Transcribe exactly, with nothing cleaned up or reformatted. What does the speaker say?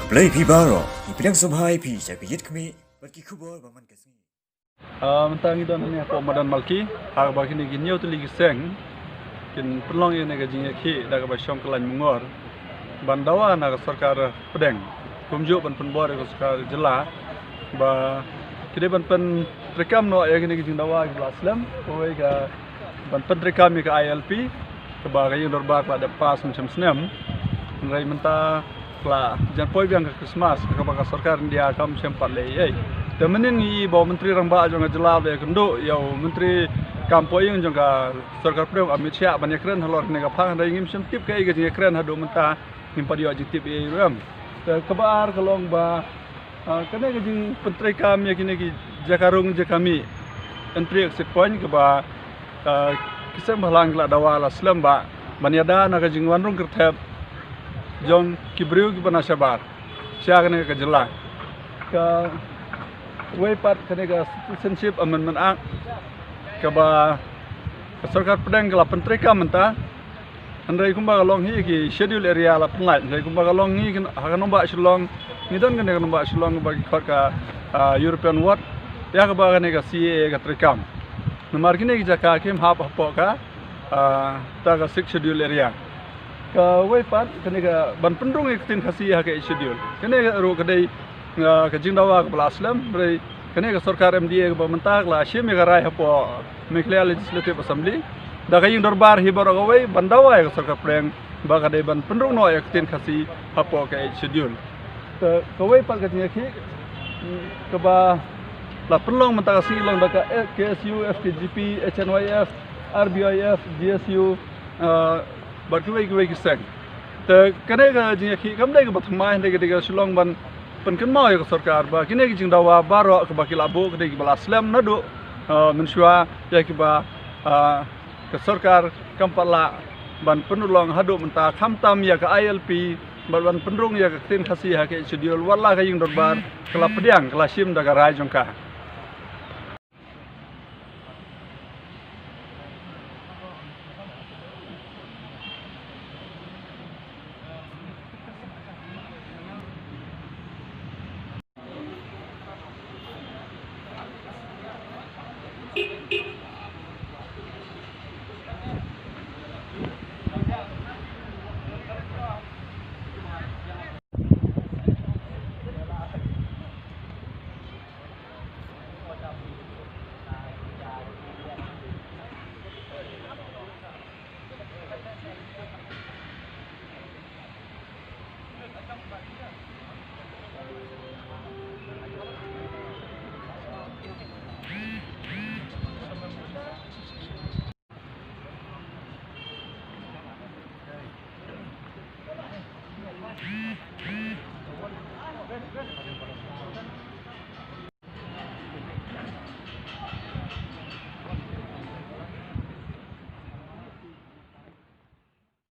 Blei phi baroh, ngi pdiang sngewbha ïa phi sha ka Ïit Khmih bad ki khubor ba man ka sngi. Ah, mynta ngi don hangne hapoh Madan Malki, ha kaba kine ki hynñiew tylli ki seng kin pynlong ïa kane ka jingïakhih da kaba shong kyllaiñ myngor ban dawa na ka sorkar pdeng, kumjuh ban pynbor ïa ka sorkar jylla ba ki dei ban pyntreikam noh ïa kine ki jingdawa kiba la slem, kawei ka ban pyntreikam ïa ka I L P kaba ka ïing dorbar ka la dep pass mynshem snem. Hynrei mynta ka la jan poi biang ka Christmas, kaba ka sorkar India kam shym pat leh ei ei. Te mynnin ngi i ba u Myntri Rangbah jong ka jylla u la ïakynduh ïa u Myntri Kam Pohïing jong ka sorkar pdeng, u Amit Shah, ban ïakren halor kane ka phang, hynrei ngim shym tip kaei ka jingïakren haduh mynta, ngim pat ïoh jingtip ei ei ruh em. Te kaba ar ka long ba, ah, kane ka jingpyntreikam ïa kine ki jaka rung jaka mih, entry exit point, kaba, ah, ki seng bhalang ki la dawa la slem ba ban ïada na ka jingwan rung kyrthep jong ki briew kiba na shabar sha kane ka jylla. Kawei pat kane ka Citizenship Amendment Act kaba ka sorkar pdeng ka la pyntreikam mynta. Hynrei kumba ka long hi ki schedule area la pynlait, hynrei kumba ka long hi kin, ha ka nongbah Shillong, ngi don kane ka nongbah Shillong kaba ki khot ka, ah, European Ward, ïa kaba kane ka C A A ka treikam. Namar kine ki jaka kim hap hapoh ka, ah, ta ka Sixth Schedule area. Kawei pat kane ka ban pynrung ïa ka ktien Khasi ha ka Eighth Schedule. Kane ka ruh ka dei, ah, ka jingdawa kaba la slem, hynrei kane ka sorkar M D A kaba mynta ka la shim ïa ka rai hapoh Meghalaya Legislative Assembly da ka ïing dorbar hi baroh kawei ban dawa ïa ka sorkar pdeng ba ka dei ban pynrung noh ïa ka ktien Khasi hapoh ka Eighth Schedule. Ka, kawei pat ka jingïakhih kaba la pynlong mynta ka sngi long da ka K S U, F K G P, H N Y F, R B Y F, G S U, ah, bad kiwei kiwei ki seng. Te kane ka jingïakhih kam dei kaba thymmai, hynrei ka dei ka shu long ban pynkynmaw ïa ka sorkar ba kine ki jingdawa baroh kaba ki la buh ka dei kiba la slem naduh, ah, mynshuwa, ïa kiba, ah, ka sorkar kam pat lah ban pynurlong haduh mynta, khamtam ïa ka I L P bad ban pynrung ïa ka ktien Khasi ha ka Eighth Schedule, wat la ka ïing dorbar ka la pdiang, ka la shim da ka rai jong ka.